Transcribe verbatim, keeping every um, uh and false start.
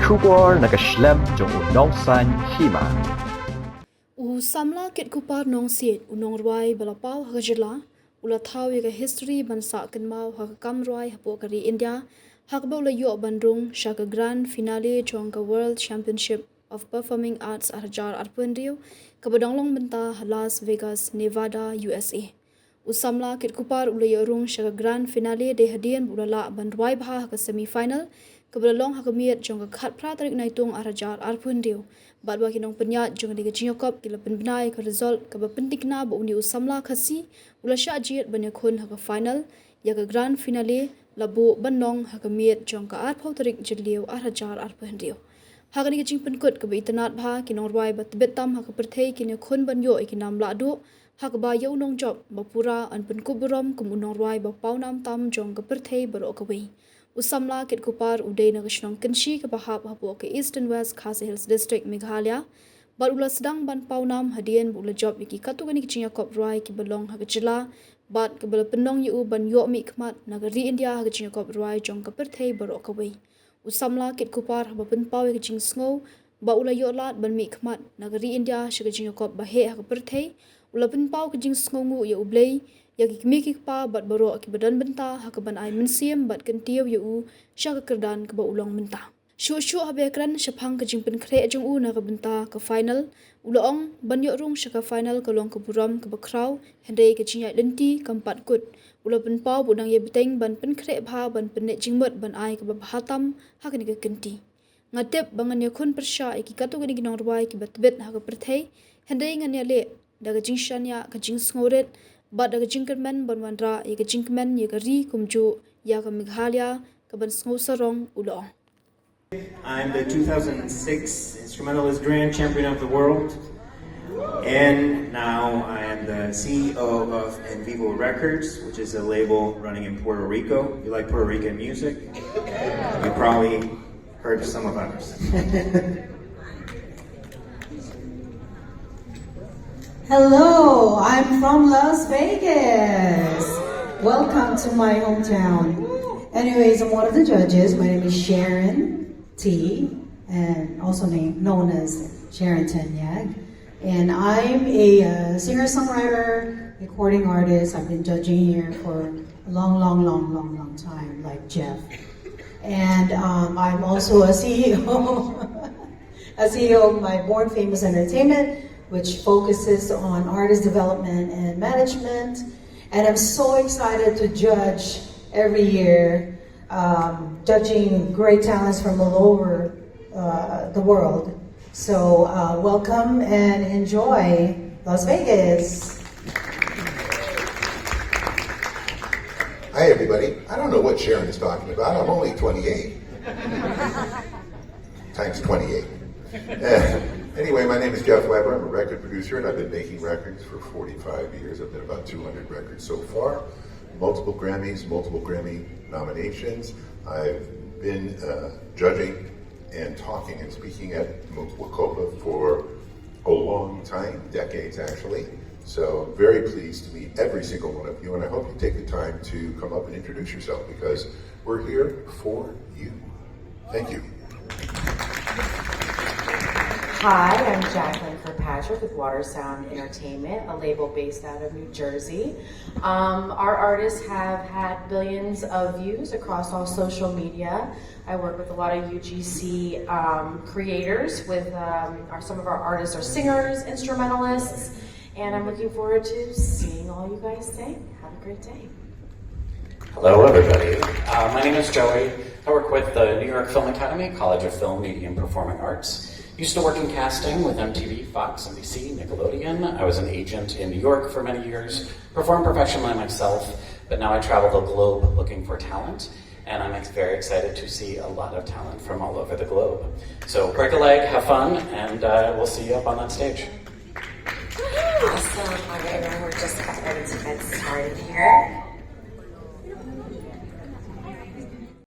Khubor na ka shlem jong u nongsaiñ hima. U samla Kitkupar Nongsiej, u nongrwai ba la paw ha ka jylla, u la thaw ïa ka history ban sah kynmaw ha ka kam rwai hapoh ka ri India, ha kaba u la ïoh ban rung sha ka grand finale jong ka World Championship of Performing Arts arhajar arphew hynriew, kaba dang long bynta ha Las Vegas, Nevada, U S A. U samla Kitkupar u la ïoh rung sha ka grand finale dei hadien ba u la lah ban rwai bha ha ka semi final, kaba la long ha ka miet jong ka khatphra tarik Naitung arhajar arphew hynriew. Bad ba ki nongpynïaid jong kane ka jingïakop ki la pynbna ïa ka result kaba pyntikna ba une u samla Khasi u la shah jied ban ïakhun ha ka final ïa ka grand finale, la buh ban long ha ka miet jong ka arphew tarik Jylliew arhajar arphew hynriew. Ha kane ka jingpynkut kaba itynnad bha, ki nongrwai ba tbit tam ha ka pyrthei kin ïakhun ban ïoh ïa ki nam lahduh, ha kaba ïa u nongjop ba pura yn pynkup burom kum u nongrwai ba pawnam tam jong ka pyrthei baroh kawei. U samla Kitkupar u dei na ka shnong Kynshi kaba hap hapoh ka East and West Khasi Hills District, Meghalaya. Bad u la sdang ban pawnam hadien ba u la jop ïa ki katto katne ki jingïakop rwai kiba long ha ka jylla, bad kaba la pynlong ïa u ban ïoh mihkhmat na ka ri India ha ka jingïakop rwai jong ka pyrthei baroh kawei. U samla Kitkupar haba pynpaw ïa ka jingsngew ba u la ïoh lad ban mihkhmat na ka ri India sha ka jingïakop ba heh ha ka pyrthei, u la pynpaw ka jingsngewnguh ïa U Blei, ïa ki kmie ki kpa bad baroh kiba don bynta ha kaban ai mynsiem bad kyntiew ïa u sha ka kyrdan kaba u long mynta. Shuh shuh haba ïakren shaphang ka jingpynkhreh jong u na ka bynta ka final, u la ong, ban ïoh rung sha ka final ka long ka burom kaba khraw, hynrei ka jingïaid lynti kam pat kut. U la pynpaw ba u dang ïai bteng ban pynkhreh bha, ban pynneh jingmut ban ai kaba bha tam ha kane ka kynti. Nga tip ba ngan ïakhun pyrshah ïa ki katto katne ki nongrwai kiba tbit ha ka pyrthei, hynrei ngan ïaleh da ka jingshaniah, ka jingsngewrit bad da ka jingkyrmen ban wanrah ïa ka jingkmen ïa ka ri kumjuh ïa ka Meghalaya kaban sngewsarong, u la ong. I'm the two thousand six Instrumentalist Grand Champion of the World. And now I am the C E O of En Vivo Records, which is a label running in Puerto Rico. If you like Puerto Rican music, you probably heard of some of ours. Hello, I'm from Las Vegas. Welcome to my hometown. Anyways, I'm one of the judges. My name is Sharon T, and also name, known as Sharon Tanyag. And I'm a uh, singer-songwriter, recording artist. I've been judging here for a long, long, long, long, long time, like Jeff. And um, I'm also a C E O, a C E O of my Born Famous Entertainment, which focuses on artist development and management. And I'm so excited to judge every year, um, judging great talents from all over uh, the world. So, uh, welcome and enjoy Las Vegas. Hi, everybody. I don't know what Sharon is talking about. I'm only twenty-eight. Times twenty-eight. Uh, anyway, my name is Jeff Weber. I'm a record producer, and I've been making records for forty-five years. I've done about two hundred records so far. Multiple Grammys, multiple Grammy nominations. I've been uh, judging and talking and speaking at Mukopa for a long time, decades actually. So very pleased to meet every single one of you, and I hope you take the time to come up and introduce yourself, because we're here for you. Thank you. Hi, I'm Jacqueline Kirkpatrick with Water Sound Entertainment, a label based out of New Jersey. Um, our artists have had billions of views across all social media. I work with a lot of U G C um, creators. With um, our, some of our artists are singers, instrumentalists, and I'm looking forward to seeing all you guys sing. Have a great day. Hello, everybody. Uh, my name is Joey. I work with the New York Film Academy, College of Film, Media, and Performing Arts. Used to work in casting with M T V, Fox, N B C, Nickelodeon. I was an agent in New York for many years, performed professionally myself, but now I travel the globe looking for talent, and I'm ex- very excited to see a lot of talent from all over the globe. So break a leg, have fun, and uh, we'll see you up on that stage. Awesome. All right, everyone, we're just about ready to get started here.